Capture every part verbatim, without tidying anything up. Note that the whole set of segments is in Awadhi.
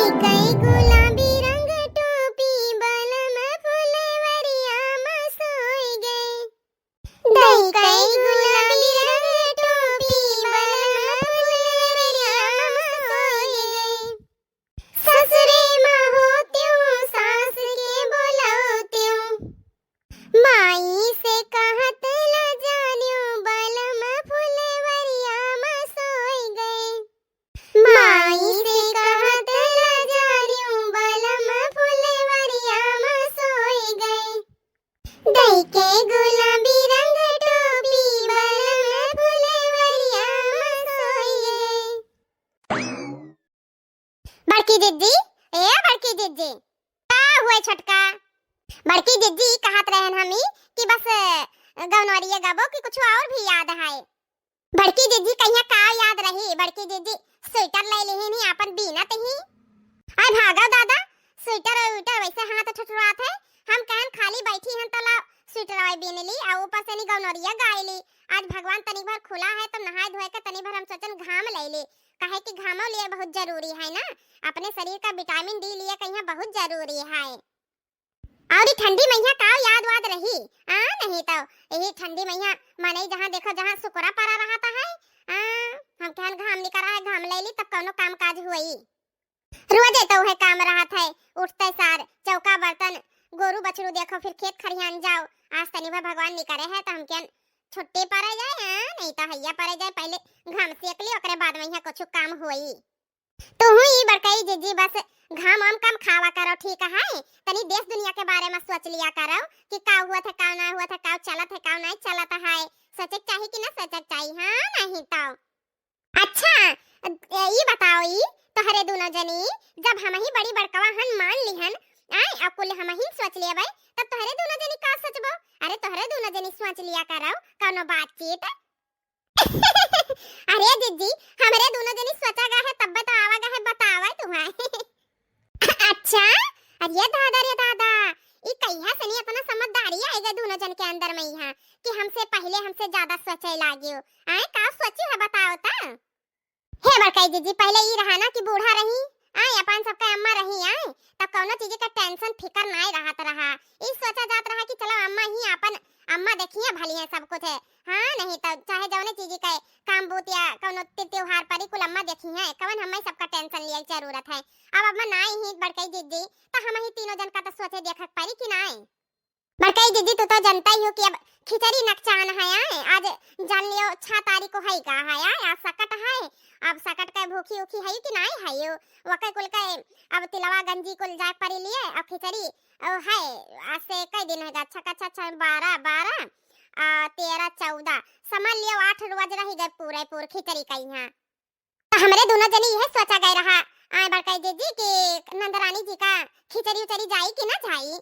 कई गुलाबी रंग टोपी बलम फुलवरिया मा सोई गए। दई कई गुलाबी रंग टोपी बलम फुलवरिया मा सोई गए। ससुरे मा होत्यूं सास के बोलौत्यूं। माई से कहत लजाल्यूं बलम फुलवरिया मा सोई गए। माई से कहत लजाल्यूं बलम फुलवरिया मा सोई गए। दई के गुलाबी रंग टोपी बलम फुलवरिया मा सोई गए। बड़की जिज्जी, ए बड़की जिज्जी, का हुए छोटका? बड़की जिज्जी कहत रहन हमी कि बस गौनवरिया गबो कि कुछ और भी याद है। बड़की जिज्जी कहिया का याद रही, बड़की जिज्जी स्वेटर ले लिहिन ही आपन बीनत ही। आय भागो दादा, स्वेटर और उइटर वैसे हाथ ठुठुरात है। हम कहन खाली बैठी हन तो ला स्वेटर वाई बीन ली, और ऊपर से नी गौनरिया गाय ली। आज भगवान तनिक भर खुला है तो नहाए धोए के तनी भर हम सोचन घाम ले ली, काहे कि घामो लिए बहुत जरूरी है ना, अपने शरीर का विटामिन डी लिए कहिया बहुत जरूरी है। और ई ठंडी मइहा का याद वाद रही? आ, नहीं तो यही ठंडी मइहा मनई जहाँ देखो जहाँ सुकरा परा रहत है। आ, हम कहन घाम निकरा है, घाम ले ली तब कौनो काम काज हुई। रोजे तो उहे काम रहत है, उठते सार चौका बर्तन, गोरू बछरू देखो, फिर खेत खरिहान जाओ। आज तनी भर भगवान निकरे है तो हम कहन छुट्टी परे जाए, आ, नहीं तो हैया परे जाए, पहले घाम सेक ली, ओकरे बाद मइहा कुछ काम हुई। तुहू ई बड़कई जिज्जी बस घाम वाम कम खावा करो, ठीक है? तनी देश दुनिया के बारे मा सोच लिया करो कि का हुआ था, का ना हुआ था, का चलत है, का नहीं चलत है। सोचे के चाही कि ना सोचे के चाही, हाँ, नहीं तो। अच्छा, ए, ई बताओ, ई तोहरे दुनो जनी जब हमही बड़ी बड़कवा हन मान लिहन, आय, अब कुल हमही सोच लेबै, तब तोहरे दुनो जनी का सोचबो? अरे, तोहरे दुनो जनी सोच लिया करो कौनो बातचीत। अरे जिज्जी, हमरे दुनो जनी सोचा गा है, तब्बे तो आवा गा है बतावे तुहां। अच्छा, अरे दादा रे दादा, ई कहिया से नी इतना समझदारी आई गई दुनो जन के अंदर मइहा कि हमसे पहले हमसे ज्यादा सोचे लागियो। आय, का सोची है बताओ ता? हे बड़कई जिज्जी, पहले ई रहा ना कि बूढ़ा रही, आय, अपन सबका अम्मा रही, आय, तब कौनो चीज का tension फिकर नाय रहत रहा। ई सोचा जात रहा कि चलो अम्मा ही अपन अम्मा देखिए भलिए सब कुछ है। हाँ, नहीं तो चाहे जौने चीज के काम बूत या कौनो ति-, त्योहार परी कुल अम्मा देखिए, कवन हमें सबका tension लिए जरूरत है। अब अम्मा नाय ही बड़कई जिज्जी, तो हम ही तीनों जन का तो सोचे देखे के परी कि नाय। बड़कई जिज्जी, तू तो जनता ही हो कि अब खिचड़ी नकचान है, आय, आज जान लियो छह तारीख को है का है, आय, आज सकट है। अब सकट के भूखी उखी है कि नाय है यो, वके कुल के अब तिलवा गंजी कुल जाए परी लिए, अब खिचड़ी ओ, है, आज से कई दिन होगा? छका छा छा, बारह, बारह, आ, तेरह, चौदह, समझ लियो आठ रोज रही गए पूरे पूर खिचड़ी का यहाँ। तो हमरे दुनो जनी यह सोचा गए रहा, आय बड़कई जिज्जी कि नंदरानी जी का खिचड़ी उचड़ी जाई कि ना जाई?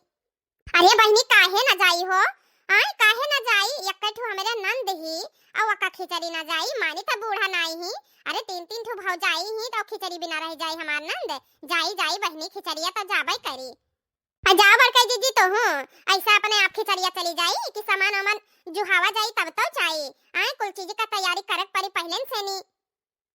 अरे बहिनी, काहे ना जाई हो? आय, काहे ना जाई? एक ठो हमरे नंद ही, और ओका खिचड़ी ना जाई, मानी तो बूढ़ा नाई ही। अरे तीन तीन ठो भौजाई ही तो खिचड़ी बिना रह जाई हमार नंद? जाई जाई बहिनी, खिचड़िया तो जाबे करी। आ जाओ बड़कई जिज्जी, तो हूँ ऐसा अपने आप खिचड़िया चली जाई कि सामान वामान जुहावा जाई तब तो जाई। आय, कुल चीज का तैयारी करे परी पहले से नी।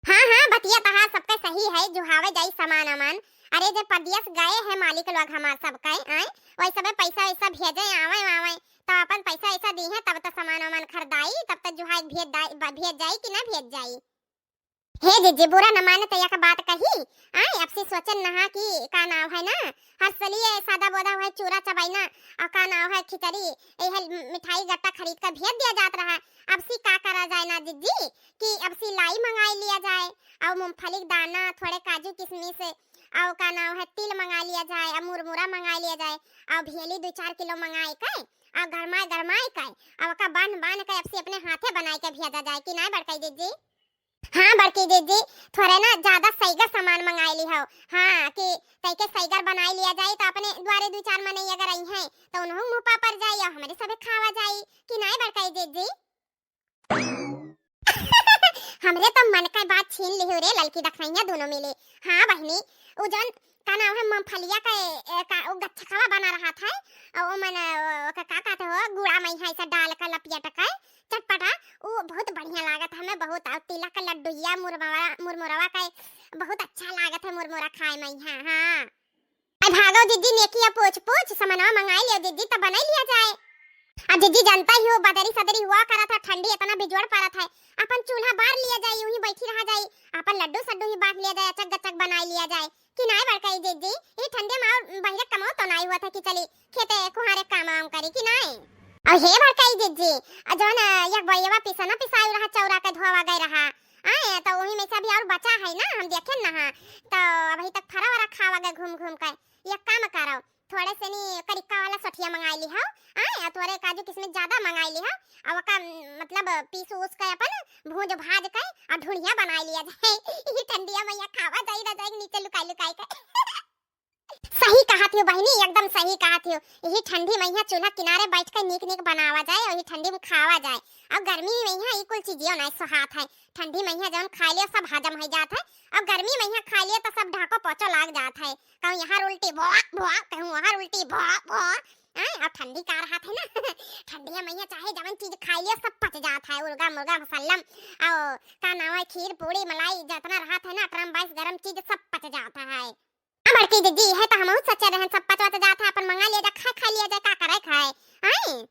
हाँ हाँ, बतिया तहार सबके सही है, जुहावे जाई सामान वामान। अरे जब परदेस गए हैं मालिक लोग हमार सबके, आय, वही सबे पैसा वैसा भेजे आवे आवे, तो अपन पैसा वैसा दी है तब तो सामान वामान खरीदाई, तब तो जुहाए भेज दाई, ब-, भेज जाई कि ना भेज जाई। हे जिज्जी, बुरा न माने तो एक बात कही, आय, अब से सोचन नहा कि का नाव है ना, हर सलिए सादा बोदा हुए चूरा चबाई ना, और का नाव है खिचड़ी, यह मिठाई गट्टा खरीद कर भेज दिया जात रहा। अब से का करा जाए ना जिज्जी, कि अब से लाई मंगाई लिया जाए, और मूंगफली के दाना, थोड़े काजू किशमिश, और का नाव है तिल मंगा लिया जाए, और मुरमुरा मंगा लिया जाए, और भेली दो चार किलो मंगाए के, और गरमाए गरमाए के, और ओका बांध बांध के अब से अपने हाथे बनाए के भेजा जाए कि ना बड़कई जिज्जी? हाँ बड़की जिज्जी, थोड़े ना ज्यादा सईगर सामान मंगाई ली हो। हाँ, कि तैके सईगर बनाई लिया जाई तो अपने द्वारे दो चार मनई अगर आई हैं तो उन्हों मुँह पापर जाई और हमरे सबे खावा जाई कि नाय बड़कई जिज्जी? हमरे तो मन का बात छीन लिहो रे ललकी दखनैया दोनों मिले। हाँ बहिनी, उ जौन का नाव है मूंगफलिया का, ए, का, उ गच्छकवा बना रहत है, और वो मन, ओ, का, का कहते हो, गुड़ा में है ऐसा डाल का लपियट के, चटपटा, उ बहुत बढ़िया लागत है हमें बहुत। और तिलक का लड्डुइया, मुरमुरा, मुरमुरवा का बहुत अच्छा लागत है मुरमुरा खाए में। हाँ, हाँ। अब भागो जिज्जी, नेकिया पोछ पोछ समनवा मंगाई लियो जिज्जी, तब बनाई लिया जाए। अब जिज्जी जानता ही हो, बदरी सदरी हुआ करत है, ठंडी इतना बिजोड़ परत है, अपन चूल्हा बार लिया जाए, यूं ही बैठी रहा जाए, अपन लड्डू सड्डू ही बांट लिया जाए, अचक गचक बनाई लिया जाए। कि नाय बड़काई जिज्जी, ई ठंडी में और बहिरे कमो तो नाय हुआ था कि चली खेते कुहारे काम वाम करी कि नाय। और हे बड़काई जिज्जी, आ जौन, अ, एक बइयवा पिसना पिसाई रहा, चौरा के धोवा गए रहा, आए, तो वही में से अभी और बचा है ना, हम देखेन ना, हाँ, तो अभी तक फरा वरा खावा गए घूम घूम के। एक काम करो, थोड़े से नी करिक्का वाला सठिया मंगाई ली हो, आए, और थोड़े काजू किशमिश ज्यादा मंगाई ली हो, और ओका, मतलब, पीस उस के अपन भूज भाज के और ढुढ़िया बनाई लिया जाए। ई ठंडिया में यहाँ खावा जाई ना जाए नीचे लुकाई लुकाई के। सही कहत हो बहिनी, एकदम सही कहत हो। यही ठंडी में यहाँ चूल्हा किनारे बैठ के नीक नीक बनावा जाए, वही ठंडी में खावा जाए। और गर्मी में यहाँ ई कुल चीजियो नहीं सोहात है। ठंडी में यहाँ जौन खा लियो सब हजम हो जात है, और गर्मी में यहाँ खा लियो तो सब ढाको पोचो लाग जात है। कहूँ यहाँ उल्टी भोक भोक, कहूँ वहाँ उल्टी भोक भोक। आय, और ठंडी का रहत है ना, ठंडिया में यहाँ चाहे जवन चीज खा लियो सब पच जात है, उर्गा मुर्गा मुसल्लम, और का नाम है, खीर पूड़ी मलाई जितना रहत है ना, अतरम बाइस गरम चीज सब पच जात है। हाँ बड़की जिज्जी, है तो हमहू सोचे रहन सब पच वच जात है, अपन मंगा लिया जाए, खाए खा लिया जाए, का करे खाए। आय,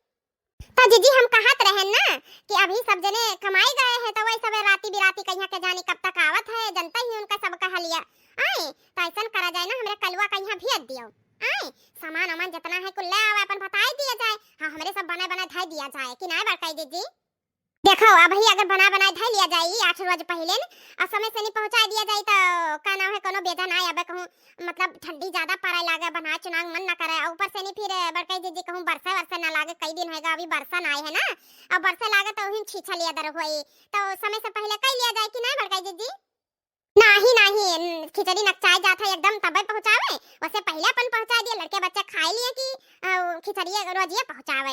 तो जिज्जी हम कहत रहन ना कि अभी सब जने कमाई गए हैं, तो वही सब राती बिराती कहिया के जानी कब तक आवत है, जनता ही उनका सब कह लिया। आय, तो ऐसन करा जाए ना, हमरे कलुआ कहिया भेज दियो। आय, सामान वामान जितना है कुल ले आवे, अपन बताई दिया जाए। हाँ, हमरे सब बनाए बनाए धई दिया जाए कि नाय बड़काई जिज्जी। देखो, अबही अगर बना बनाए धई लिया जाए आठ रोज पहिले न, और समय से नहीं पहुँचाई दिया जाए तो का नाम है, कोनो बेजा ना आवे कहूँ, मतलब ठंडी ज्यादा पड़े लागे, बनाए चुनांग मन ना करे, और ऊपर से नहीं फिर बड़काई जिज्जी कहूँ बरसे वरसे ना लागे, कई दिन होएगा अभी बरसा ना आए है ना, और बरसे लागे तो उहिन छीछा लिया दर होई, तो समय से पहिले कई लिया जाए कि नाय बड़काई जिज्जी? नाही, नाही, न-, खिचड़ी नकचाए जात है एकदम, तबे पहुँचावे। वैसे पहिले अपन पहुँचाए दिया, लड़के बच्चे खाए लिए कि, अ, खिचड़ी रोजिए पहुँचावे।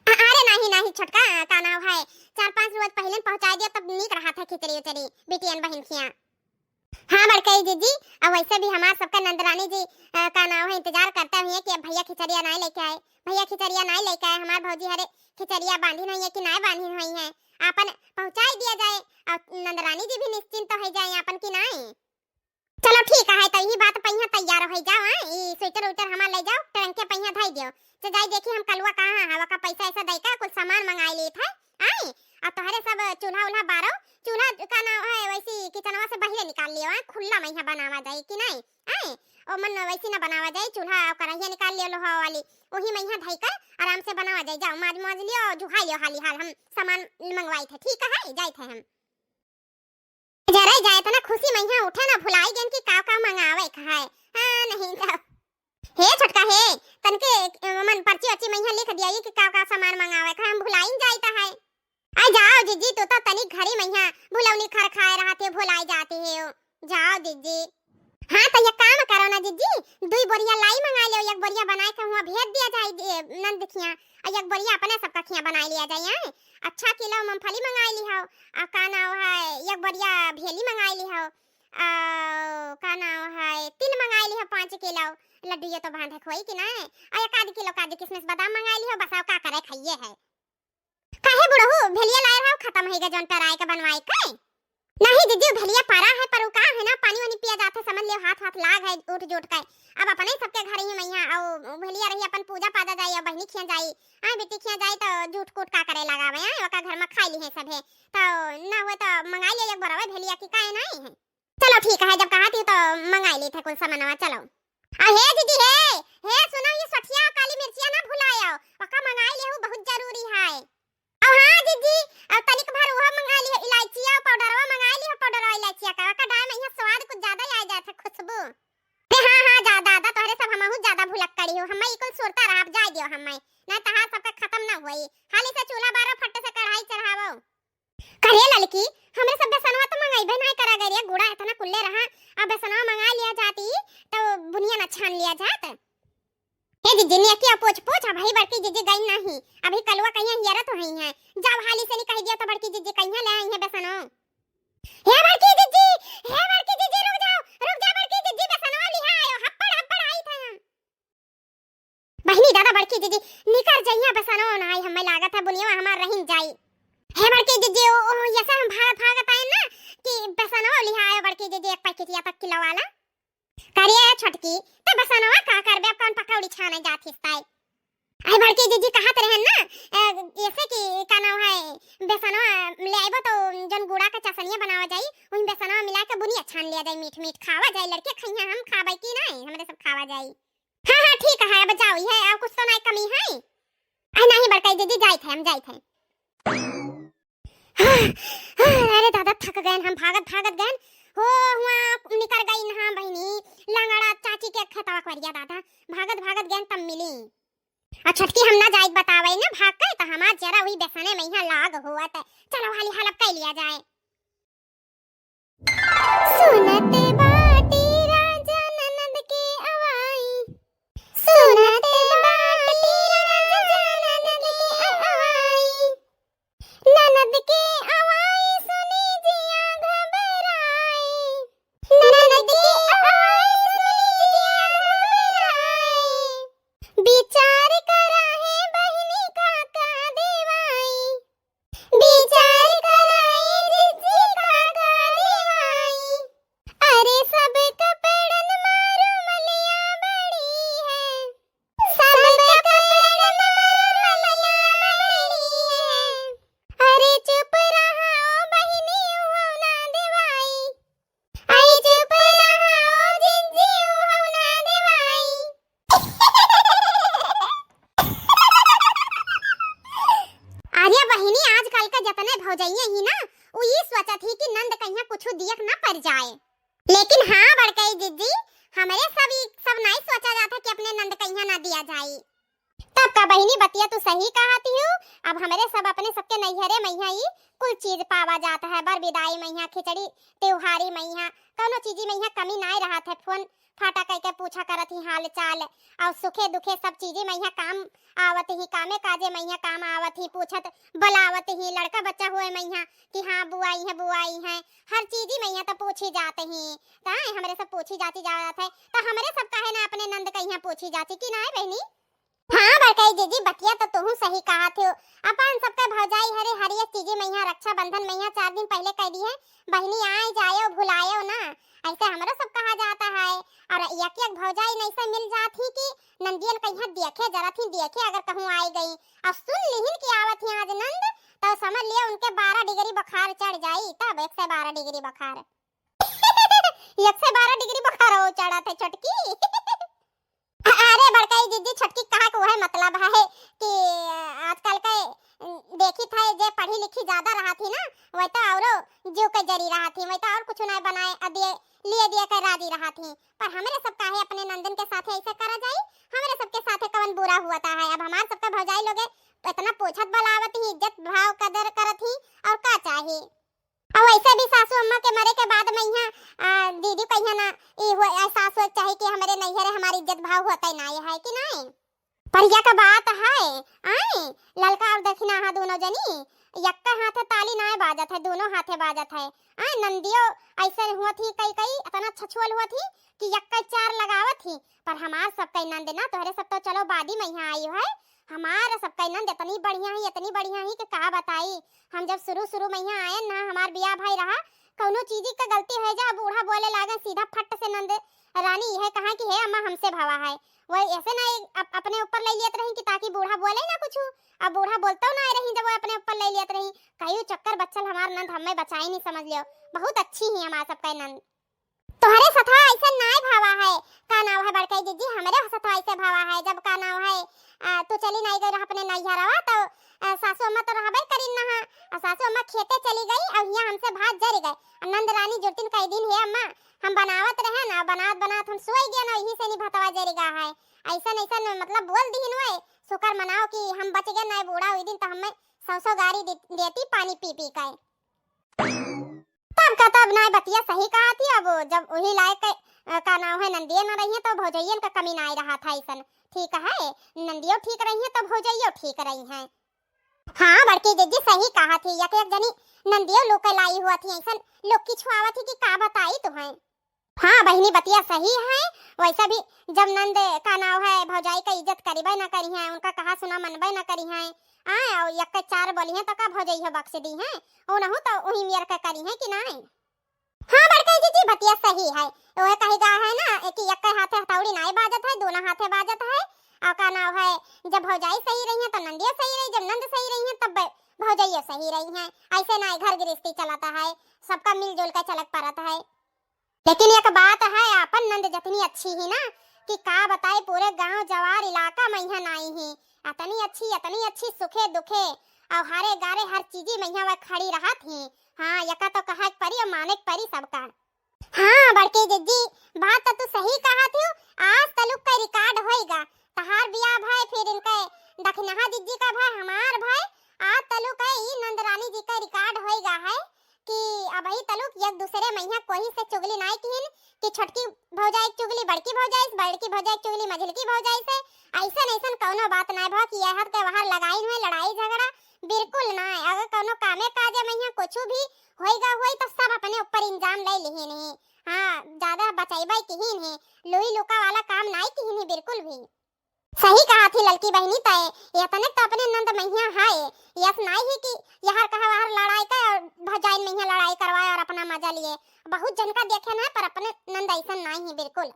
अ-, अरे नाही, नाही, छोटका, का नाव है, चार पाँच रोज पहिले पहुँचाए दिया, तब नीक रहत है खिचड़ी उचड़ी, बिटियन बहिन खिया। हाँ, बड़कई जिज्जी, और वैसे भी हमार सबका नंदरानी जी, अ, का नाव है, इंतजार करते हुए कि अब भैया खिचड़िया नाय लेके आए, भैया खिचड़िया नाय लेके आए, हमार भौजी हरे खिचड़िया बांधी नहीं है कि नाय बांधी हुई है, आपन पहुँचाई दिया जाए, और नंदरानी जी भी निश्चिंत हो जाए आपन कि नाय। चलो ठीक है, तो यही बात पहिया तैयार हो जाओ, हाँ? ई स्वेटर उटर हमार ले जाओ, टंके पहिया धई दियो। तो जाई देखी हम कलुआ कहाँ है, वका पैसा ऐसा दई का कुल सामान मंगाई लेत है, आई? और तोहरे सब चूल्हा उल्हा बारो, चूल्हा का ना है, वैसी किचनवा से बहिरे निकाल लियो, हाँ? खुला में यहाँ बनावा जाई कि नहीं, आई? ओ मन वैसी ना बनावा जाई, चूल्हा और कढ़ाइया निकाल लियो लोहा वाली, वही में यहाँ धई कर आराम से बनावा जाई। जाओ माज माज लियो, जुहा लियो हाली हाल, हम सामान मंगवाई थे, ठीक है, जाई थे हम। जरे जाए इतना खुशी में यहाँ उठे ना भुलाई गन कि का का मंगावे का है। हाँ, नहीं तो। हे छोटका हे, तनके, अ, मन पर्ची वर्ची में यहाँ लिख दिया कि का का सामान मंगावे का है, हम भुलाई जाइत है। आ जाओ जिज्जी, तू तो तनिक घरी में यहाँ भुलौनी खर खाए रहत है, भुलाई जाती है। जाओ जिज्जी। हाँ, तो एक काम करो ना जिज्जी, दुई बोरिया लाई मंगा लियो, एक बोरिया बनाए के हुआ भेज दिया जाए, ए, नंद खिया, और एक बोरिया अपने सबका खिया बनाए लिया जाए, हैं? अच्छा किलो मूंगफली मंगाए ली हो, आ का नाव है, एक बोरिया भेली मंगाए ली हो, आ का नाव है, तिल मंगाए ली हो पाँच किलो, लड्डू ये तो बांधक होई कि ना, आ एक आध किलो काजू किशमिश बादाम मंगाए ली हो, बस और का करे खाइए है। काहे बुढ़ऊ, भेलिया लाए रहो, खत्म होइगा जौन पेराए के बनवाए के? नहीं दीदी, भेलिया परा है, पर उ का है ना, पानी वानी पिया जात है, समझ लियो, हाथ वाथ लाग है उठ जुट के। अब अपने सबके घर ही मैया, और भेलिया रही अपन पूजा पाजा जाई, और बहिनी खिया जाई, आए बेटी खिया जाई, तो जूठ कूट का करे लगावे, आए ओका घर में खाई ली है सभे, तो ना हुए तो मंगाई लियो एक बरवे भेलिया की, काहे नहीं है। चलो ठीक है, जब कहा थी तो मंगाई ली थे कुल सामानवा, चलो। आ हे दीदी हे, हे सुनो, ये सठिया काली मिर्चिया ना भुलायो, ओका मंगाई लियो, बहुत जरूरी है। और हाँ दीदी, और तनिक भर उहो मंगा लियो, इलायचिया पाउडरवा मंगा लियो, पाउडरवा इलायचिया का, ओका डाल में यहाँ स्वाद कुछ ज्यादा ही आ जात है, खुशबू। अरे हाँ हाँ, जा दादा, तोहरे सब हमहू ज्यादा भुलक्कड़ी हो, हमें ई कुल सुरता रहा, अब जाए दियो हमें, ना तहार सबका खत्म ना होई। हाली से चूल्हा बारो, फट से कढ़ाई चढ़ावो। करे ललकी, हमरे सब बेसनवा तो मंगाइबे नाय करा गए रे, गुड़ा इतना कुल्ले रहा, अब बेसनवा मंगा लिया जाती तो बुनिया न छान लिया जात। हे जिज्जी, नेकिया पोछ पोछ, अबही बड़की जिज्जी गई नहीं, अभी कलुआ कहिया हियरत होई है, जब हाली से नहीं कह दिया तो बड़की जिज्जी कहिया ले आई है बेसनो। हे बड़की जिज्जी, हे बड़की जिज्जी, रुक जाओ, रुक जा बड़की जिज्जी, बेसनवा लिहा आयो, हप्पड़ हप्पड़ आई था हम। बहिनी दादा बड़की जिज्जी, निकर जइया बेसनो ना आई, हमें लागत है बुनिया हमार रहिन जाई। हे बड़की जिज्जी, ओ, ओ, यसे हम भागत भागत आए ना कि बेसनवा लिहा आयो बड़की जिज्जी, एक पैकेटिया तक किलो वाला। करिए छोटकी, तो बेसनवा का करबे, अब कौन पकौड़ी छाने जात हिस्ताई? अरे बड़की जिज्जी कहत रहन ना, अ, ऐसे कि का नाम है, बेसनवा ले आइबो तो जौन गुड़ा के चसनिया बनावा जाई, वही बेसनवा मिला के बुनिया छान लिया जाई, मीठ मीठ खावा जाई, लड़के खइया, हम खाबै कि नहीं, हमरे सब खावा जाई। हाँ, हाँ, ठीक है, अब जाओ, ये और कुछ तो नहीं कमी है। अरे नहीं बड़की जिज्जी, जाइत है, हम जाइत है। अरे दादा, थक गएन हम, भागत भागत गएन हो, हुआ निकर गई ना बहिनी, लंगड़ा चाची के खेतवा करिया दादा, भागत भागत गएन तब मिली। और छोटकी हम ना जाइत बतावे ना भाग के, तो हमार जरा वही बेसने में यहाँ लाग हुआ त, चलो हाली हालप कर लिया जाए। सुनत बाटी राजा ननद के अवाई, सुनत बाटी राजा ननद के अवाई, ननद के अवाई सुनी जिया घबराई, ननद के अवाई सुनी जिया घबराई। विचार करा है बहिनी काका देवाई, विचार कराई जिज्जी काका देवाई। अरे सब कपड़न मारू मलिया बड़ी है, सब कपड़न मारू मलिया बड़ी है। अरे चुप रहा ओ बहिनी, उहो ना देवाई। अरे चुप रहा ओ जिज्जी, उहो ना देवाई। अरे बहिनी, आजकल के जतने भौजइये ही ना, उ ई सोचत ही कि नंद कहिया कुछ दियक ना पड़ जाए। लेकिन हाँ बड़कई जिज्जी, हमरे सब ई सब नाई सोचा जात है कि अपने नंद कहिया ना दिया जाई। तब का बहिनी, बतिया तू सही कहत हियो। अब हमरे सब अपने सबके नैहरे मइहाँ ई कुल चीज पावा जात है, बर बिदाई मइहाँ, खिचड़ी त्योहारी मइहाँ, कौनो चीजी मइहाँ कमी नाई रहत है। फोन फाटा कइके पूछा करत ही हाल चाल, और सुखे दुखे सब चीजी मइहाँ काम आवत ही, कामे काजे मइहाँ काम आवत ही, पूछत बुलावत ही, लड़का बच्चा हुए मइहाँ कि हाँ बुआ अइहैं, बुआ अइहैं, हर चीजी मइहाँ तो पूछी जात ही। ताए हमरे सब पूछी जाची जात है, तो हमरे सब काहे ना अपने नंद कहिया पूछी जाची कि नाई बहिनी? हाँ बड़कई जिज्जी, बतिया तो तुहू सही कहत हो। अपन सबके भौजाई हरे, हर एक चीजी मइहाँ, रक्षाबंधन मइहाँ चार दिन पहले कह दी है, बहिनी आए जायो भुलायो ना, ऐसे हमरो सब कहा जाता है। और एक एक भौजाई नैसे मिल जात ही कि नंदियन कहिया देखे जरत ही, देखे अगर कहूँ आई गई और सुन लिहिन कि आवत ही आज नंद, तो समझ लिया उनके बारह डिग्री बुखार चढ़ जाई, तब एक से बारह डिग्री बुखार। एक से बारह डिग्री बुखार हो चढ़त है छोटकी। अरे बड़कई जिज्जी, छोटकी कहा के वह मतलब है कि आजकल के देखी था जे पढ़ी लिखी ज्यादा रहा थी ना, वह तो औरो जीव के जरी रहा थी, वह तो और कुछ ना बनाए अदिए लिए दिए के राजी रहा थी। पर हमरे सब काहे अपने नंदन के साथे ऐसे करा जाई? हमरे सबके साथे कवन बुरा हुआ था है? अब हमार सबके भौजाई लोगे इतना पोछत बलावत ही, इज्जत भाव कदर करत ही, और का चाही? और वैसे भी सासू अम्मा के मरे के बाद मइहाँ, आ, दीदी कहिया ना, ई हो, आ, सास हो चाहे कि हमरे नैहरे हमारी इज्जत भाव होता ही ना, ये है कि नहीं? पर यह का बात है, आए, ललका और दखिना हा दोनों जनी, यक्का हाथे ताली नाय बाजत है, दोनों हाथे बाजत है। आए, नंदियो ऐसे हुआ थी, कई कई इतना छछुअल हुआ थी कि यक्का चार लगावत थी, पर हमार सब कई नंद ना, तोहरे सब तो चलो बादी मइहाँ आई है, हमार सब कई नंद इतनी बढ़िया ही, इतनी बढ़िया ही कि का बताई। हम जब शुरू शुरू मइहाँ आयन ना, हमार बियाह भाई रहा, कौनो चीजी का गलती हो जा, बूढ़ा बोले लागे, सीधा फट से नंद रानी यह कहा कि हे अम्मा, हमसे भवा है। वो ऐसे ना एक अप-, अपने ऊपर ले लियत रही कि ताकि बूढ़ा बोले ना कुछ। अब बूढ़ा बोलतो ना रही, जब वो अपने ऊपर ले लियत रही, कहियो चक्कर बच्चल हमार नंद हमें बचाई नहीं समझ लियो। बहुत अच्छी ही हमार सबका नंद। तोहरे सथवा ऐसे नाय भावा है, का नाव है बड़कई जिज्जी, हमरे सथवा ऐसे भावा है, जब का नाव है, आ, तू चली नाय गई रहा अपने नैहरवा, तो, आ, सासू अम्मा तो रहबे करी ना, आ सासू अम्मा खेते चली गई, और हियाँ हमसे भात जरी गए। आ नंद रानी जुरतिन कई दिन, हे अम्मा, हम बनावत रहे ना, बनावत बनावत हम सोई गए ना, यही से नहीं भतवा जरी गा है। ऐसन ऐसन मतलब बोल दीहिन वै, शुक्र मनाओ कि हम बच गए, नाय बूढ़ा हुई दिन तो हमें सौ सौ गारी दे-, देती पानी पी पी के। तब का तब नाय बतिया सही कहा थी, अब जब वही लायक के, अ, का नाव है नंदिये ना रही है तो भौजैयन का कमी नाय रहा था ऐसन। ठीक है, नंदियो ठीक रही है तो भौजैयो ठीक रही है। हाँ बड़की जिज्जी सही कहा थी, एक एक जनी नंदियो लोग के लाई हुआ थी ऐसन लोग की छुआवत थी कि का बताई तुम्हें। हाँ बहिनी, बतिया सही है। वैसे भी जब नंद का नाव है, भौजाई का इज्जत करिबे ना करिहैं, उनका कहा सुना मनबे ना करिहैं, आए, और यक्के चार बोलिहैं तो का भौजइया बख्श दिहैं? उनहू तो उही मेर के करिहैं कि नाई? हाँ बड़कई जिज्जी, बतिया सही है। ओहे कही गा है ना कि यक्के हाथे हथौड़ी नाई बाजत है, दूना हाथे बाजत है। और का नाव है, जब भौजाई सही रहिहैं तो नंदिया सही रही, जब नंद सही रहिहैं तब भौजइयो सही रहिहैं। ऐसे नाई घर गृहस्थी चलत है, सबका मिलजुल के चलक परत है। लेकिन एक बात है, आपन नंद जतनी अच्छी ही ना कि का बताई, पूरे गांव जवार इलाका मइहाँ नाई ही। अतनी अच्छी, अतनी अच्छी, सुखे दुखे और हारे गारे हर चीजी मइहाँ वह खड़ी रहत ही। हाँ, यका तो कहे के परी और माने के परी सबका। हाँ बड़की जिज्जी, बात तो तू सही कहत हियो। आज तलुक का रिकॉर्ड होइगा, तहार बियाह भय, फिर इनके दखिनहा जिज्जी का भय, हमार भय, आज तलुक है ई नंदरानी जी का रिकॉर्ड होइगा है कि अबही तलुक एक दूसरे मइहाँ कोही से चुगली नाई किहिन कि छोटकी भौजाई के चुगली बड़की भौजाई से, बड़की भौजाई के चुगली मझिलकी भौजाई से। ऐसन ऐसन कौनो बात नाई भा कि यह हद के बाहर लगाइन हुए लड़ाई झगड़ा, बिल्कुल नाई। अगर कौनो कामे काजे मइहाँ कुछ भी होइगा होई तो सब अपने ऊपर इल्जाम ले लिहिन ही। हाँ, ज्यादा बचइबे किहिन ही, लुई लुका वाला काम नाई किहिन ही बिल्कुल भी। सही कहत ही ललकी बहिनी तय, एतने तो अपने नंद मइहाँ है, यस नाई ही कि यहर कहा वहर लड़ाई के और भौजाइन मइहाँ लड़ाई करवाए और अपना मजा लिए। बहुत जन का देखे ना, पर अपने नंद ऐसन नाई ही बिल्कुल।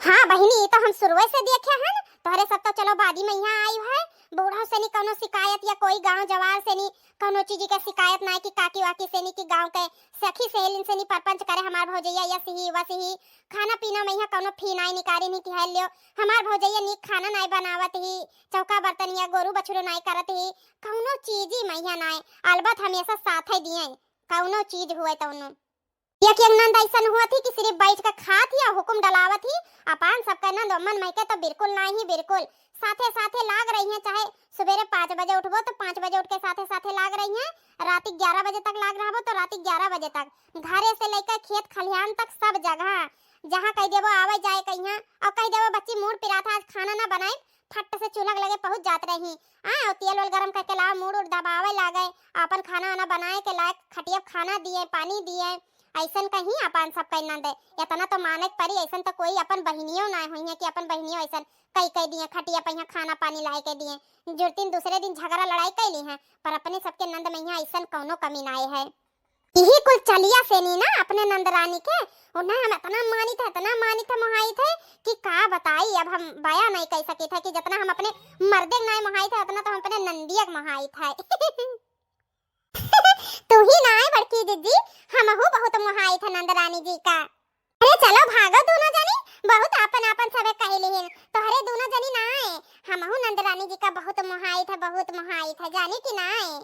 हाँ बहिनी, ई तो हम शुरुए से देखे हन, तोहरे सब तो चलो बादी मइहाँ आई है। बूढ़ा से नी कौनो शिकायत या कोई गांव जवार से नी कौनो चीज के शिकायत नाई कि काकी वाकी से नी कि गांव के सखी सहेलिन से नी परपंच करे हमार भौजैया या सिही वा सिही। खाना पीना मइहाँ कौनो फी नाई निकारी नी कि है लियो, हमार भौजैया नीक खाना नाई बनावत ही, चौका बर्तन या गोरू बछरू नाई करत ही, कौनो चीजी मइहाँ नाई। अलबत हमेशा साथे दिए, कौनो चीज हुए तौनो। एक एक नंद ऐसन हुआ थी कि सिर्फ बैठ के खात ही और हुकुम डलावत ही। अपान सबके नंद अम्मन मइके तो बिल्कुल नाई ही, बिल्कुल साथे साथे लाग रही हैं, चाहे सुबेरे पाँच बजे उठबो तो पाँच बजे उठ के साथे साथे लाग रही हैं, राती ग्यारह बजे तक लाग रहबो तो राती ग्यारह बजे तक, घरे से लेकर खेत खलिहान तक सब जगह, जहाँ कह देबो आवे जाए कहिया और कह देबो बच्ची मूड पिरात है आज खाना ना बनाई, फट से चूल्हा के लगे पहुँच जात रही। हाँ, और तेल वेल गरम करके लाओ, मूड उड़ दबावे लागे, अपन खाना वाना बनाए के लायक खटिया खाना दिए, पानी दिए, ऐसन कहीं अपन सब कहीं ना दे। इतना तो माने के परी, ऐसन तो कोई अपन बहिनियों ना हुई है कि अपन बहिनियों ऐसन कई कई दिए, खटिया पहिया खाना पानी लाए के दिए। जुड़तिन दूसरे दिन झगड़ा लड़ाई कैली हैं, पर अपने सबके नंद मइहाँ ऐसन कौनो कमी नाए है। यही कुल चलिया से नी ना अपने नंदरानी के, उन्हें हम इतना मानित है, इतना मानित है, मोहाइत है कि का बताई, अब हम बया नहीं कह सकित है कि जितना हम अपने मर्दे के नाई मोहाइत है, उतना तो हम अपने नंदिया के मोहाइत है। तू ही नाई बड़की जिज्जी, हमहू बहुत मोहाइत है नंदरानी जी का। अरे चलो भागो दोनों जनी, बहुत आपन आपन सबे कह लिहिन, तोहरे दोनों जनी नाई, हमहू नंदरानी जी का बहुत मोहाइत है, बहुत मोहाइत है, जानी कि नाई?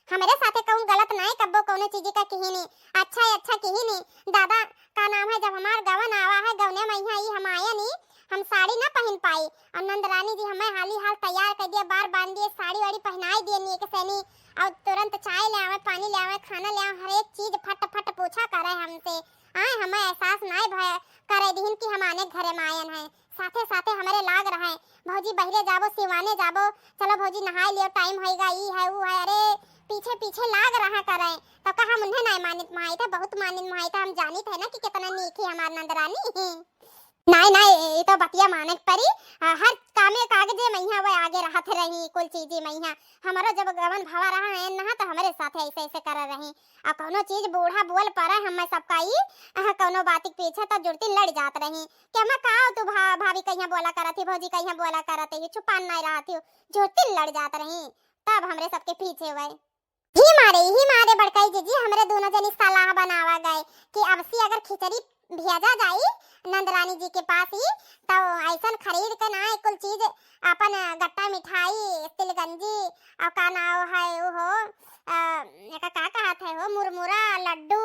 हमरे साथे कहूँ गलत नाई कब्बो कौनो चीज का किहिनी, अच्छा है, अच्छा किहिनी। दादा का नाम है, जब हमार गवन आवा है, गवने मइहाँ ई हम आयनी, हम साड़ी ना पहिन पाई, और नंदरानी जी हमें हाली हाल तैयार कर दिया, बार बांध दिए, साड़ी वाड़ी पहनाई दिए नीक से नी, और तुरंत चाय ले आवे, पानी ले आवे, खाना ले आवे, हर एक चीज फट फट पूछा करे हमसे। आए हमें एहसास नाई भय करे दिहिन कि हम आने घरे में आयन हैं। साथे साथे हमरे लाग रहे, "भौजी बहिरे जाबो, सिवाने जाबो, चलो भौजी नहाए लियो, टाइम होइगा, ई है, ऊ है।" अरे पीछे पीछे लाग रहा करे, तो का हम उन्हें नाई मानित मोहाइत है, बहुत मानित मोहाइत है, हम जानित है ना कि कितना नीक ही हमार नंदरानी। नाई नाई, ई तो बतिया माने के परी, आ, हर कामे कागजे मइहाँ वह आगे रहत रही, कुल चीजी मइहाँ। हमरो जब गवन भवा रहा है ना, तो हमरे साथे ऐसे ऐसे कर रही। आ कौनो चीज बूढ़ा बोल पड़े हमें सबका ई, अह, कौनो बात के पीछे तो जुड़ती लड़ जात रही कि हमें का हो तू भा-, भाभी कहिया बोला करत ही, भौजी कहिया बोला करत ही, छुपान नहीं रहत ही, जुड़ती लड़ जात रही, तब हमरे सबके पीछे हुए। ही मारे, ही मारे बड़काई जीजी हमरे दोनों जनी सलाह बनावा गए कि अब से अगर खिचड़ी भेजा जाई नंदरानी जी के पास ही, तो ऐसन खरीद के ना कुल चीज अपन गट्टा मिठाई, तिलगंजी, और का नाव है वो हो, अ, एका का कहत है हो, मुरमुरा, लड्डू,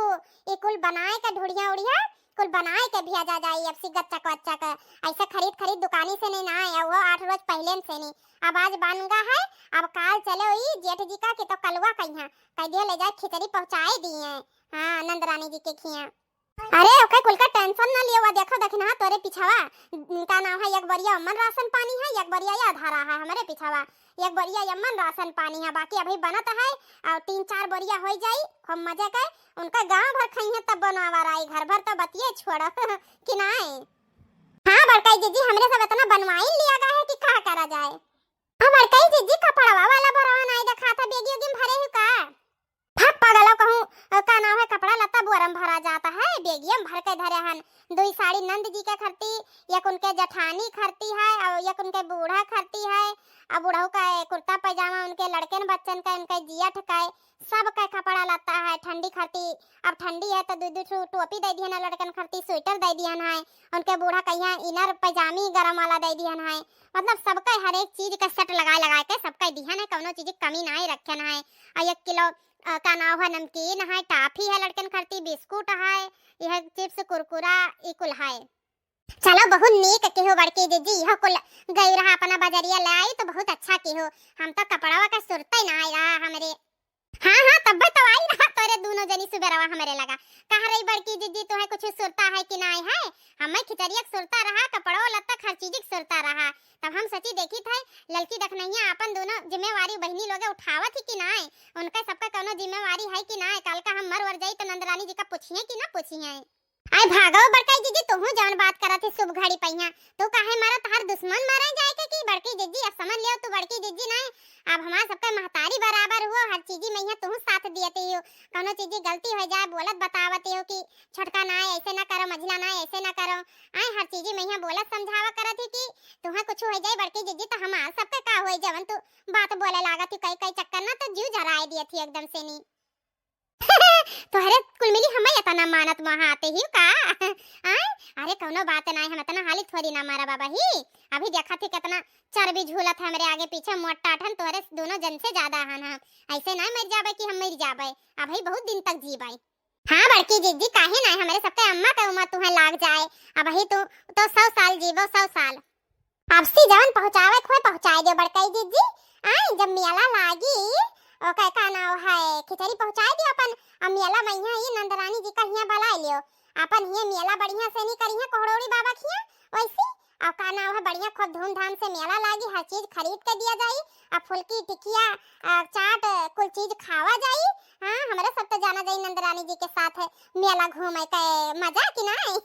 ई कुल बनाए के ढुड़िया उड़िया कुल बनाए के भेजा जाई, अब सी गच्चक वच्चक ऐसे खरीद खरीद दुकानी से नहीं ना आए, वो आठ रोज पहले से नहीं। अब आज बन गा है, अब काल चले ई जेठ जी का कि तो कलुआ कहिया कह दिया ले जाए खिचड़ी पहुँचाए दिए। हाँ, नंदरानी जी के खिया। अरे ओके कुल का टेंशन ना लियो, वा देखो दखिनहा तोरे पिछवा का नाम है, एक बोरिया अम्मन राशन पानी है, एक बोरिया या धारा है हमरे पिछवा, एक बोरिया अम्मन राशन पानी है, बाकी अभी बनत है और तीन चार बोरिया हो जाई, खूब मजे के। उनका गांव भर खाई है तब बनावा राई, घर भर तो बतिये छोड़ कि नाई। ए जीजी, हमरे सब इतना बनवाइन लिया गा है कि का करा जाए। अब बड़कई जीजी, कपड़वा वाला बोरवा नाई देखात है, बेगी ओगी में भरे हो का? फक पगलो कहूँ, अ, का नाव है, कपड़ा लत्ता बोरम भरा जाता है, बेगियम भर के धरे हन। दुई साड़ी नंद जी के खरती, एक उनके जठानी खरती है, और एक उनके बूढ़ा खरती है, और बूढ़ऊ का कुर्ता पैजामा उनके लड़कन बच्चन का, उनके जियठ का, सब का कपड़ा लत्ता है ठंडी खरती। अब ठंडी है तो दू दू ठो टोपी दे दिहन है लड़कन खरती, स्वेटर दे दिहन है, उनके बूढ़ा कहिया इनर पैजामी गरम वाला दे दिहन है। मतलब सबका हर एक चीज का सेट लगाए लगाए के सबका दिहन है, कौनो चीज की कमी नाई रखन है। और एक किलो, अ, का नाव है, नमकीन है, टाफी है लड़कन खरती, बिस्कुट है, यह चिप्स कुरकुरा ई कुल है। चलो बहुत नीक किहो बड़की जीजी, इहो कुल गई रहा अपना बजरिया ले आई तो बहुत अच्छा किहो। हम तो कपड़वा का सुरते ना आई रहा हमरे। हाँ हाँ, तब्बे तो आई रहा तोरे दूनो जनी सुबेरवा हमरे लगा। कह रही बड़की जीजी, तुम्हें कुछ सुरता है कि नाई है? हमें खिचड़िया के सुरता रहा, कपड़ो लत्ता हर चीज के सुरता रहा। तब हम सची देखी थे ललकी दखनैया अपन दूनो जिम्मेवारी बहिनी लोगे उठावत ही कि नाई, उनका सबका कौनो जिम्मेवारी है कि नाई। काल का हम मर वर जाई तो नंदरानी जी का पूछिए कि ना पूछिए। आय भागो बड़काई जीजी, तुहू जौन बात करत ही शुभ घड़ी पहिया। तू काहे मरत, हर दुश्मन मरे जाए के की बड़की जीजी? अब समझ लियो तू बड़की जीजी नाई, अब हमार सबके महतारी बराबर हुओ, हर चीजी में यहाँ तुहू साथ दियत ही हो। कौनो चीजी गलती हो जाए, बोलत बतावत ही हो कि छोटका नाई ऐसे ना करो, मझिला नाई ऐसे ना करो। आय हर चीजी में यहाँ बोलत समझावा करत ही कि तुहा कुछ हो जाए बड़की जीजी तो हमार सबके का होई, जवन तू बात बोले लागत ही कई कई चक्कर ना तो जीव जराए दियत ही एकदम से नी। तोहरे कुल मिली हमें इतना मानत वहाँ आते ही का? आय? अरे कौनो बात नाई, हम इतना हाली थोड़ी ना मारा बाबा ही। अभी देखा थी कितना चर्बी झूलत है हमरे आगे पीछे, मोट टाट हन, तोहरे दोनों जन से ज्यादा हन हम। ऐसे ना मर जाबे कि हम मर जाबे, अभी बहुत दिन तक जीबे। हाँ बड़की जीजी, काहे नाई, हमरे सबके अम्मा के उम्र तुहे लाग जाए, अबही तू तो सौ साल जीबो, सौ साल। अब सी जवन पहुँचावे के होए, पहुँचाए दियो बड़काई जीजी। आय, जब मेला लागी, ओके का नाव है, खिचड़ी पहुँचाए दियो अपन। अब मेला में यहाँ ही नंदरानी जी का हियाँ बुलाए लियो, अपन हियाँ मेला बढ़िया से नहीं करी है कोहड़ोड़ी बाबा के हियाँ, वैसी। अब का नाव है, बढ़िया खूब धूमधाम से मेला लागी, हर चीज खरीद के दिया जाई। अब फुल्की टिकिया, आ, चाट, कुल चीज खावा जाई। हाँ, हमरे सब तो जाना जाई नंदरानी जी के साथ मेला घूमे के मजा कि नाई।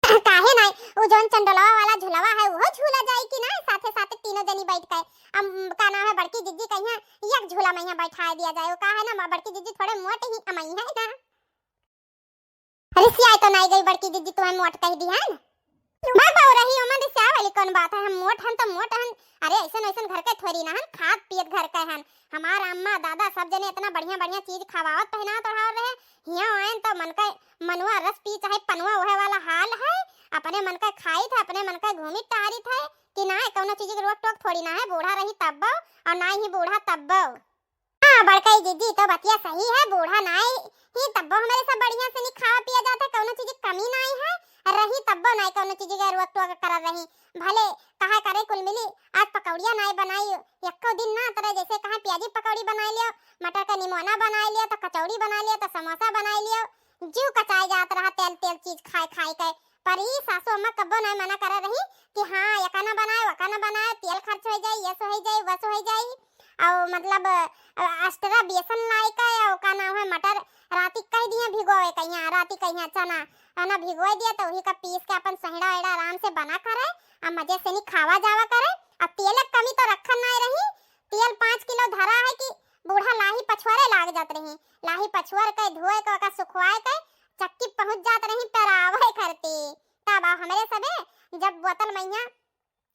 काहे नाई, उ जौन चंडोलवा वाला झूलवा है, उहो झूला जाई कि नाई, साथे साथे तीनों जनी बैठ के। अब का नाम है, बड़की जिज्जी कहिया एक झूला में यहाँ बैठाए दिया जाए, वो का है ना, बड़की जिज्जी थोड़े मोट ही अमई है ना। अरे सियाई तो नाई गई बड़की जिज्जी, तुम्हें मोट कह दी है ना। मैं बहू रही, ओमन रिसिया वाली कौन बात है, हम मोट हन तो मोट हन। अरे ऐसन वैसन घर के थोड़ी ना हन, खात पियत घर के हन। हमार अम्मा दादा सब जने इतना बढ़िया बढ़िया चीज खवावत पहनावत ओढ़ावत रहे, हियाँ आयन तो मन के मनुआ रस पी चाहे पनुआ, वह वाला हाल है। अपने मन के खाई थे, अपने मन के घूमी टहरी थे कि ना, कौनो चीज के रोक टोक थोड़ी ना है, बूढ़ा रही तब्बो और ना ही बूढ़ा तब्बो। हाँ बड़कई जिज्जी, तो बतिया सही है, बूढ़ा नाई ही तब्बो हमरे सब बढ़िया से नहीं खावा पिया जाता, कौनो चीज की कमी नाई है, रही तब्बो नाई कौनो चीज के रोक टोक कर रही। भले कहा करे कुल मिली, आज पकौड़िया नाई बनाई, यक्को दिन ना तरह जैसे कहा प्याजी पकौड़ी बनाई लियो, मटर का निमोना बनाई लियो, तो कचौड़ी बनाई लियो, तो समोसा बनाई लियो, जीव कचाए जात रहा तेल तेल चीज खाए खाए के। पर ई सासू अम्मा कब्बो नाई मना करे रही कि हाँ, एका ना बनाए, वका ना बनाए, तेल खर्च हो जाई, ये सो हो जाई, वो सो हो जाई। और मतलब, अ, extra बेसन लाई के, और का नाम है, मटर राती कह दिए भिगोए, कहिया राती कहिया चना, है ना, भिगोए दिए, तो वही का पीस के अपन सहिड़ा वहिड़ा आराम से बना करे, आ मजे से नहीं खावा जावा करे। आ तेल के कमी तो रखन नाई रही, तेल पाँच किलो धरा है कि बूढ़ा लाही पछुआरे लाग जात रही, लाही पछुअर के धोए के, ओका सुखवाए के, चक्की पहुँच जात रही पेरावे करती। तब अब हमरे सबे जब बोतल में यहाँ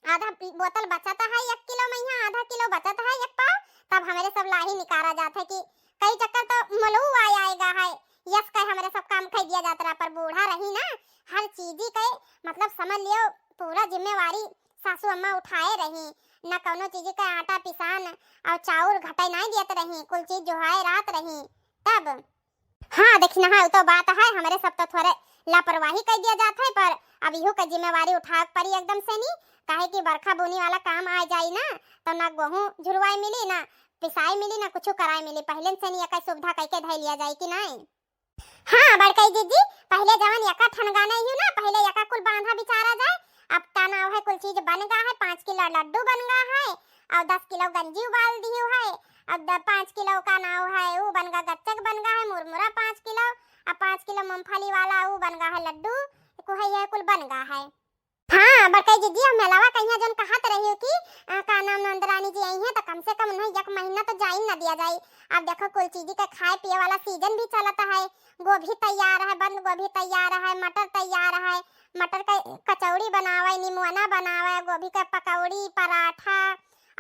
आधा पी-, बोतल बचत है एक किलो में यहाँ, आधा किलो बचत है एक पाव, तब हमरे सब लाही निकारा जात है कि कई चक्कर तो मलू आए आएगा है, यस कहे हमरे सब काम कह दिया जात रहा, पर बूढ़ा रही ना, हर चीजी के मतलब समझ लियो पूरा जिम्मेवारी सासू अम्मा उठाए रही, न कौनो चीजी के आटा पिसान और चाउर घटे नाई दियत रही, कुल चीज जोहाए रात रही। तब हाँ, देखी ना, हाँ, उ तो बात है, हमरे सब तो थोड़े लापरवाही कर दिया जात है, पर अब इहो के जिम्मेवारी उठावे के पड़ी एकदम से नी, काहे कि बरखा बूनी वाला काम आ जाई ना, तो ना गेहूं झुरवाए मिली, ना पिसाई मिली, ना कुछ कराए मिली। पहले से नी एकर सुविधा कइके धइ लिया जाई कि नहीं? हाँ, बड़कई जिज्जी, पहले जवन एका ठनगाना ही ना, पहले एका कुल बांधा बिचारा जाए। अब का नाव है, कुल चीज बन गा है, पाँच किलो लड्डू बन गा है, और दस किलो गंजी उबाल दियो है, अब द-, पाँच किलो का नाव है, ऊ बन गा, गच्चक बन गा है, मुरमुरा पाँच किलो, अब पाँच किलो मूंगफली वाला ऊ बन गा है लड्डू, कुहैया कुल बन गा है। हाँ, बड़कई जिज्जी, हम मेलावा कहिया जौन कहत रही कि, अ, का नाम, नंदरानी जी आई हैं, त कम से कम उन्हें एक महीना तो जाइन ना दिया जाई। अब देखो, कुल चीजी के खाए पिए वाला सीजन भी चलत है, गोभी तैयार है, बंद गोभी तैयार है, मटर तैयार है, मटर के कचौड़ी बनावे, निमुआना बनावे, गोभी के पकौड़ी, पराठा,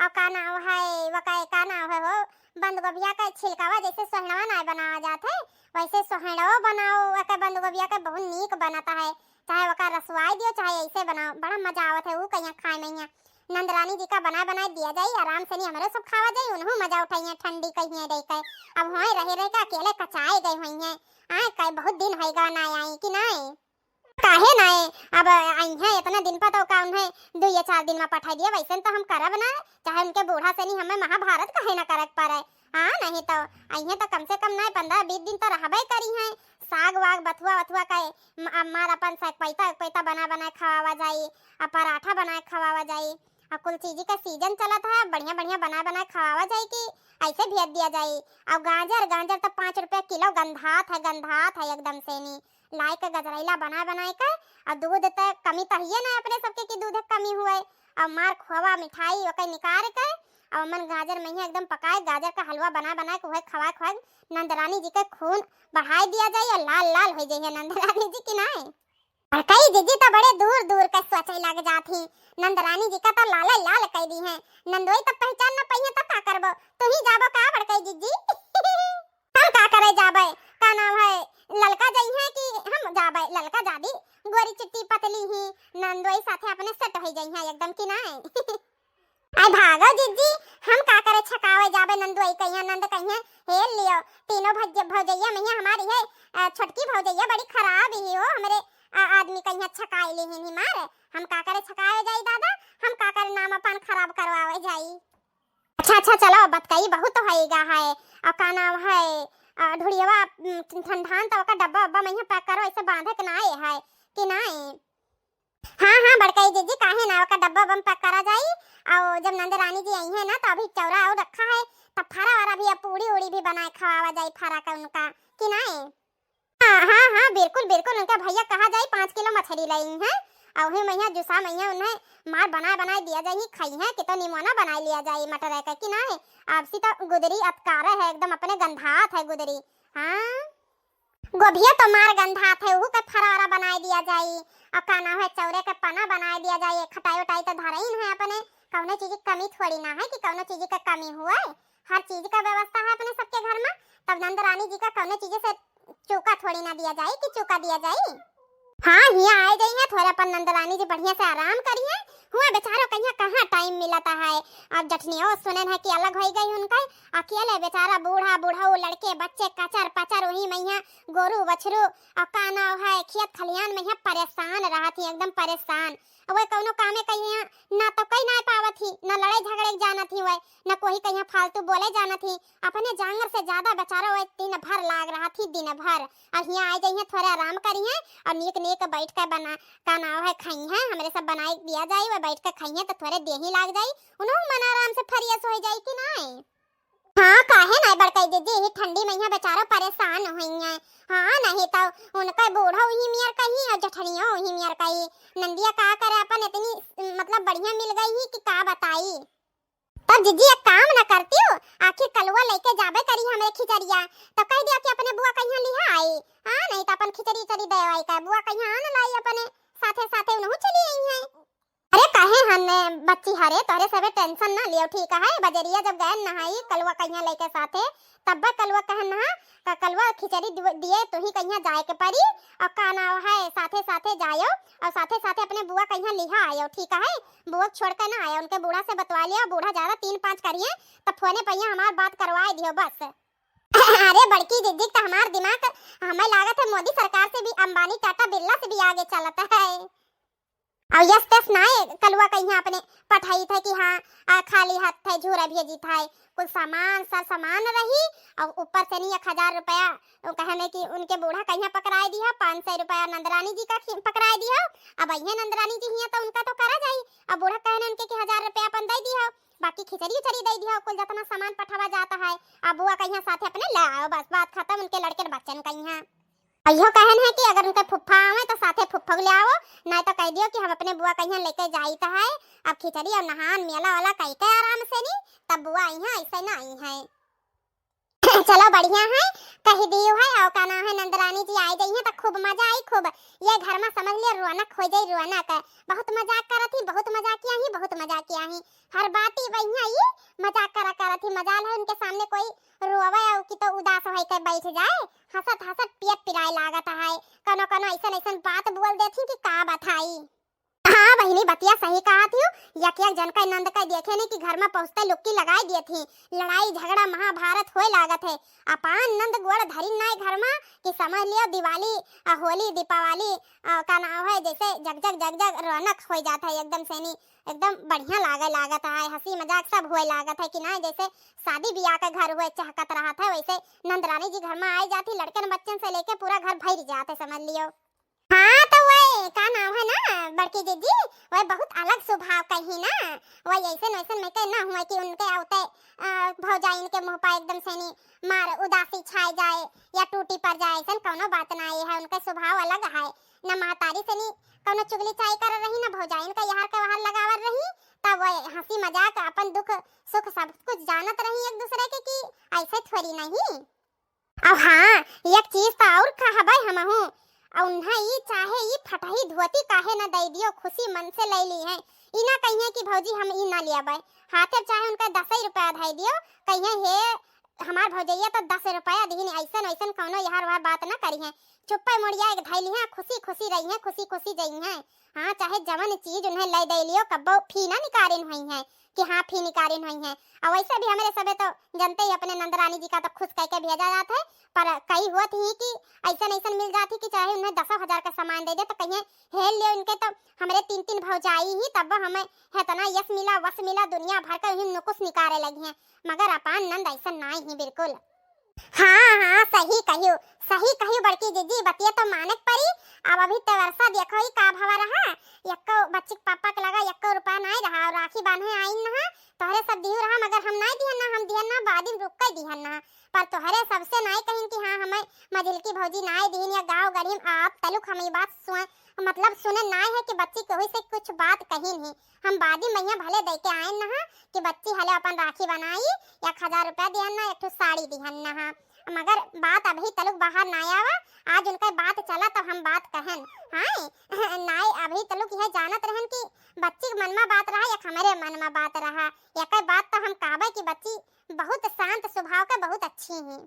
और का नाम है, वका का नाम है हो, बंद गोभिया के छिलकावा जैसे सोहड़वा नाय बनावा जात है, वैसे सोहड़वो बनाओ, वका बंद गोभिया के बहुत नीक बनत है। चाहे ओका रसवाई दियो, चाहे ऐसे बनाओ, बड़ा मजा आवत है ऊ कहिया खाए में। हियाँ नंदरानी जी का बनाए बनाए दिया जाई, आराम से नहीं हमरो सब खावा जाई, उनहू मजा उठाइए ठंडी कहिए रह के। अब वहीं रहे रह के अकेले कचाए गए हुई हैं। आए कई बहुत दिन होइगा ना आई कि नाय? काहे नाय? अब आई हैं इतना दिन पर तो का उन्हें दो या चार दिन में पठाई दिया, वैसे तो हम करब ना, चाहे उनके बूढ़ा से नहीं हमें महाभारत कहे ना करे के पड़े। हाँ, नहीं तो आई हैं तो कम से कम नाय पंद्रह बीस दिन तो रहबे करी हैं। साग वाग बथुआ वथुआ का म-, अम्मार अपन साग पैता पैता बना बना खवावा जाई, आ पराठा बना खवावा जाई, आ कुल चीजी का सीजन चलत है, बढ़िया बढ़िया बना बना खवावा जाई कि ऐसे भेज दिया जाई। और गाजर, गाजर तो पाँच रुपया किलो गंधात है, गंधात है एकदम से नी। लाई के गजरैला बना बना के, और दूध तो कमी तो हिये ना अपने सबके कि दूध के कमी हुए, और मार खोवा मिठाई ओके निकाल के, और मन गाजर में ही एकदम पकाए, गाजर का हलवा बना बना के वह खवा खवा नंदरानी जी के खून बढ़ाई दिया जाई और लाल लाल हो जाइए नंदरानी जी की नाय। बड़कई जिज्जी तो बड़े दूर दूर के सोचे लग जात ही। नंदरानी जी का तो लाले लाल कह दी है। नंदोई तब पहचान न पइहे तब का करबो? तू ही जाबो का बड़कई जिज्जी? हम का करे जाबे? का नाम है? ललका जई है कि हम जाबे? ललका जादी गोरी चिट्टी पतली ही नंदोई साथे अपने सेट हो जई है एकदम कि नाय। आई भागो जिज्जी, हम का करे छकावे जाबे नंदुआई कहिया, नंद कहिया, "हे लियो, तीनों भज-, भौजैया में हमारी है, अ, छोटकी भौजैया बड़ी खराब ही हो, हमरे, अ, आदमी कहिया छकाए लेहिन ही मारे, हम का करे छकावे जाई दादा, हम का करे नाम अपन खराब करवावे जाई।" अच्छा, अच्छा, चलो, बतकई बहुत होइगा है, और का नाम है, अ, ढुड़ियवा, उम, ठंडान तो ओकर डब्बा उब्बा में pack करो, ऐसे बांधे के नाय है कि नाय? हाँ, हाँ, बड़कई जिज्जी, काहे ना, ओकर डब्बा बम pack करा जाई। और जब नंद रानी जी आई हैं ना, तो अभी चौरा और रखा है, तब फरा वरा भी, अब पूड़ी उड़ी भी बनाए खवावा जाई फरा का उनका, कि नाय? हाँ, हाँ, हाँ, बिल्कुल, बिल्कुल, उनका भैया कहा जाई, पाँच किलो मछली लाई हैं, और वही मैया जुसा मैया उन्हें मार बनाए बनाए दिया जाई, खाई हैं, कि तो निमोना बनाए लिया जाई मटर का, कि नाय? आपसी तो गुदरी अतकारे है, एकदम अपने गंधात है गुदरी। हाँ। गोभिया तो मार गंधात है, उहू के फरारा बनाए दिया जाई। और का नाम है, चौरे के पना बनाए दिया जाई। खटाई उटाई तो धरइन है अपने, कौनो चीज की कमी थोड़ी ना है कि कौनो चीज की कमी हुए, हर चीज का व्यवस्था है अपने सबके घर में। तब नंद रानी जी का कौनो चीज से चूका थोड़ी ना दिया जाई कि चूका दिया जाई। हाँ, हियाँ आए जाई है थोड़े अपन नंद रानी जी बढ़िया से आराम करिए। हुआ बेचारो कहिया कहाँ time मिलता है। अब जठनियो सुने है कि अलग हो गई उनका, अकेले बेचारा बूढ़ा बूढ़ऊ लड़के बच्चे कचर पचर वही मैया गोरू बछरू और का नाव है खेत खलियान में यहाँ परेशान रहत ही, एकदम परेशान। अब वह कौनो कामे कहिया ना तो कई ना पावत ही, ना लड़ाई झगड़े के जानत ही वह, ना कोई कहिया फालतू बोले जानत ही। अपने जांगर से ज्यादा बेचारा वह दिन भर लाग रहत ही, दिन भर। और हियाँ आ जाइए थोड़े आराम करिए और नीक नीक बैठ के बना का नाव है खाई है, हमरे सब बनाए दिया जाई, वह बैठ के खाई है तो थोड़े देही लाग जाई, उन्हों मन आराम से fresh हो जाई कि नाय। हाँ, काहे नाय बड़कई जिज्जी, यही ठंडी में यहाँ बेचारा परेशान हुई हैं। हाँ, नहीं तो उनका बूढ़ा वही मियर कही और जठनिया वही मियर कही। नंदिया का करे, अपन इतनी, मतलब, बढ़िया मिल गई ही कि का बताई। तब जिज्जी एक काम न करती हो, आखिर कलुआ लेके जाबे करी हमरे खिचड़िया, तो कह दिया कि अपने बुआ कहिया लिहा आई। हाँ, नहीं तो अपन खिचड़ी उचड़ी दे आई का, बुआ कहिया आन लाई अपने साथे साथे उनहु चली आई हैं। अरे काहे हन बच्ची हरे, तोहरे सबे tension ना लियो, ठीक है? बजरिया जब गए नहाई कलुआ कहिया लेके साथे, तब्बे कलुआ कहन नहा, का कलुआ खिचड़ी दिव-, दिए तुही कहिया जाए के परी, और का नाव है, साथे साथे जायो, और साथे साथे अपने बुआ कहिया लिहा आयो, ठीक है? बुआ छोड़ के ना आयो, उनके बूढ़ा से बतवा लियो, बूढ़ा ज्यादा तीन पाँच करिए, तब फोने पे हमार बात करवाए दियो बस। अरे बड़की जिज्जी, तो हमार दिमाग, हमें लागत है मोदी सरकार से भी, अंबानी टाटा बिरला से भी आगे चलत है। और यस तस नाय कलुआ कहिया अपने पठाई थे कि हाँ, आ, खाली हाथ थे, झूरा भेजी थे, कुल सामान, सर सामान रही, और ऊपर से नहीं एक हजार रुपया, वो कहने कि उनके बूढ़ा कहिया पकड़ाए दिया, पाँच सौ रुपया नंदरानी जी का खी-, पकड़ाए दिया। अब अइहे नंदरानी जी हिया तो उनका तो करा जाई। अब बूढ़ा कहने उनके कि हजार रुपया अपन दे दिया, बाकी खिचड़ी उचड़ी दे दिया, कुल जितना सामान पठावा जाता है, अब बुआ कहिया साथे अपने ले आओ, बस बात खत्म, उनके लड़के बच्चन कहिया। अइहो कहन है कि अगर उनके फुफ्फा आवे तो साथे फुफ्फा को ले आवो, नाहीं तो कह दियो कि हम अपने बुआ कहियाँ लेके जाइत है। अब खिचड़ी और नहान मेला वाला कह के आराम से नी, तब बुआ अइहाँ, ऐसे ना अइहाँ। चलो बढ़िया है, कह दियो है, और का नाम है, नंदरानी जी आइ गई हैं तो खूब मजा आई, खूब। ये घर में समझ लियो रौनक हो जाई, रौनक। बहुत मजाक करत ही, बहुत मजाक किया ही, बहुत मजाक किया ही। हर बात ही बढ़िया ही मजाक करा करत ही। मजाल है उनके सामने कोई रोवे और कि तो उदास होई के बैठ जाए, हंसत हंसत पियत पिराए लागत है। कनो कनो ऐसन ऐसन बात बोल देत ही कि का बताई। हाँ बहिनी, बतिया सही कहत हियो। यक यक जन का नंद का देखे नहीं कि घर में पहुँचते लुक्की लगाए दियत ही, लड़ाई झगड़ा महाभारत होए लागत है। अपान नंद गोड़ धरिन नाई घर में कि समझ लियो दिवाली, आ, होली, दीपावली, आ, का नाम है, जैसे जग जग जग जग रौनक होए जात है एकदम से नी, एकदम बढ़िया लागे लागत है, हंसी मजाक सब होए लागत है कि ना, जैसे शादी ब्याह का घर होए चहकत रहत है, वैसे नंदरानी जी घर में आए जात ही, लड़कन बच्चन से लेके पूरा घर भर जात है, समझ लियो। हाँ, तो वह का नाम है ना बड़की दीदी, वह बहुत अलग स्वभाव का ही ना, वह ऐसे वैसे में के ना हुए कि उनके आउते, अ, भौजाइन के मुँह पर एकदम से नी मार उदासी छाए जाए या टूटी पड़ जाए, ऐसन कौनो बात ना। ये है, उनका स्वभाव अलग है। न महतारी से नी कौनो चुगली चाई कर रही, न भौजाइन का यहर के वहर लगावर रही। तब वह हंसी मजाक, अपन दुख सुख सब कुछ जानत रही एक दूसरे के कि ऐसे थोड़ी नहीं। अब हाँ, एक चीज तो और कहबै हमहू, और उन्हें ई चाहे ई फटही धोती काहे न दे दियो, खुशी मन से ले ली है। ई ना कहिए कि भौजी हम ई ना लियाबै, हाथे चाहे उनका दस ही रुपया धै दियो, कहिए हे हमार भौजैया तो दस रुपया दिहिन, ऐसन वैसन कौनो यहर वहर बात ना करिहे। चुप्पे मुड़िया एक धै लिहे, खुशी खुशी रहिहे, खुशी खुशी जइहे। हाँ, चाहे जवन चीज उन्हें ले दे लियो, कब्बो फी ना निकारिन हुई है कि हाँ फी निकारिन हुई है। और वैसे भी हमरे सबे तो जनते ही अपने नंदरानी जी का तो खुश कह के भेजा जात है, पर कई होत ही कि ऐसन ऐसन मिल जात ही कि चाहे उन्हें दसों हजार का सामान दे दे तो कहिए हेल लियो इनके तो हमरे तीन तीन भौजाई ही, तब हमें हेतना यस मिला वस मिला दुनिया भर का ही नुकुस निकारे लगी हैं। मगर अपान नंद ऐसन नाई ही बिल्कुल। हाँ, हाँ, सही कहियो, सही कहियो बड़की जीजी, बतिया तो माने के परी। अब अभी ते वर्षा देखो ही का भवा रहा, यक्को बच्ची के पापा के लगा यक्को रुपया नाई रहा, और राखी बांधे आइन ना, तोहरे सब दिहु रहा, मगर हम नाई दिहन ना, हम दिहन ना, बाद में रुक के दिहन ना, पर तोहरे सबसे नाई कहिन कि हाँ, हमें मझिलकी भौजी नाई दिहिन या गाँव गरीब आप तलुक हम ई बात सुन, मतलब सुने नाई है कि बच्ची केहू से कुछ बात कहिन ही। हम बादी मइया भले दे के आए ना कि बच्ची हले अपन राखी बनाई, एक हजार रुपया दिहन ना, एक ठो साड़ी दिहन ना, मगर बात अभी तलुक बाहर ना आवा। आज उनका बात चला तब हम बात कहन। हाँ, नाई अभी तलुक यह जानत रहन कि बच्ची के मन में बात रहा या हमरे मन में बात रहा। एक बात तो हम कहबे कि बच्ची बहुत शांत स्वभाव के, बहुत अच्छी ही।